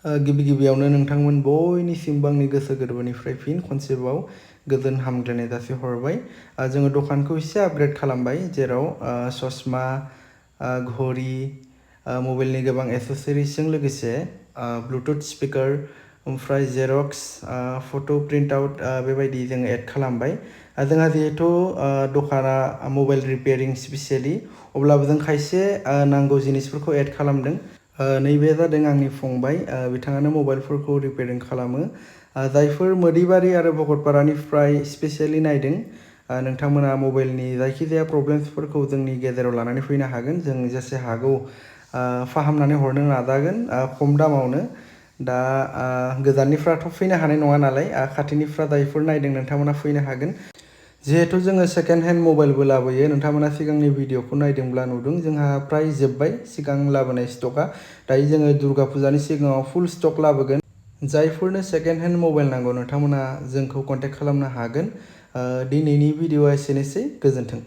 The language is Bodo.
गिबियावनो नोंथांमोन बयनिसिमबो आंनि गोसो गोरबोनिफ्राय फिन खनसेबाव गोजोन हामग्लायनाय जासिहरबाय। जोङो दखानखौ एसे आपग्रेड खालामबाय, जेराव ससमा, घड़ी, मबाइलनि गोबां एसेसरिजजों लोगोसे ब्लुटुथ स्पिकार, ओमफ्राय जेरक्स, फट' प्रिन्ट आउट बेबायदि जोङो एड खालामबाय। जोंहा जिहेथु दखाना मबाइल रिपेयारिं स्पेसियेलि, अब्लाबो जों खायसे नांगौ जिनिसफोरखौ एड खालामदों। नैबे जादों आंनि फंबाय, बिथाङानो मबाइलफोरखौ रिपेयारिं खालामो। जायफोर मोदैबारि आरो भकतपारानिफ्राय स्पेसियेलि नायदों, नोंथांमोना मबाइलनि जायखिजाया प्रब्लेम्सफोरखौ जोंनि गेजेराव लानानै फैनो हागोन। जों जेसे हागौ फाहामनानै हरनो नाजागोन खम दामावनो। दा गोजाननिफ्राथ' फैनो हानाय नङा नालाय, खाथिनिफ्रा जायफोर नायदों नोंथांमोना फैनो हागोन। जिहेथु जोङो सेकेन्ड हेन्ड मबाइलबो लाबोयो, नोंथांमोना सिगांनि भिडिअखौ नायदोंब्ला नुदों जोंहा प्राय जोब्बाय सिगां लाबोनाय स्टकआ। दायो जोङो दुर्गा फुजानि सिगाङाव फुल स्टक लाबोगोन। जायफोरनो सेकेन्ड हेन्ड मबाइल नांगौ, नोंथांमोना जोंखौ कन्टेक्ट खालामनो हागोन। दिनैनि भिडिअआ एसेनोसै, गोजोन्थों।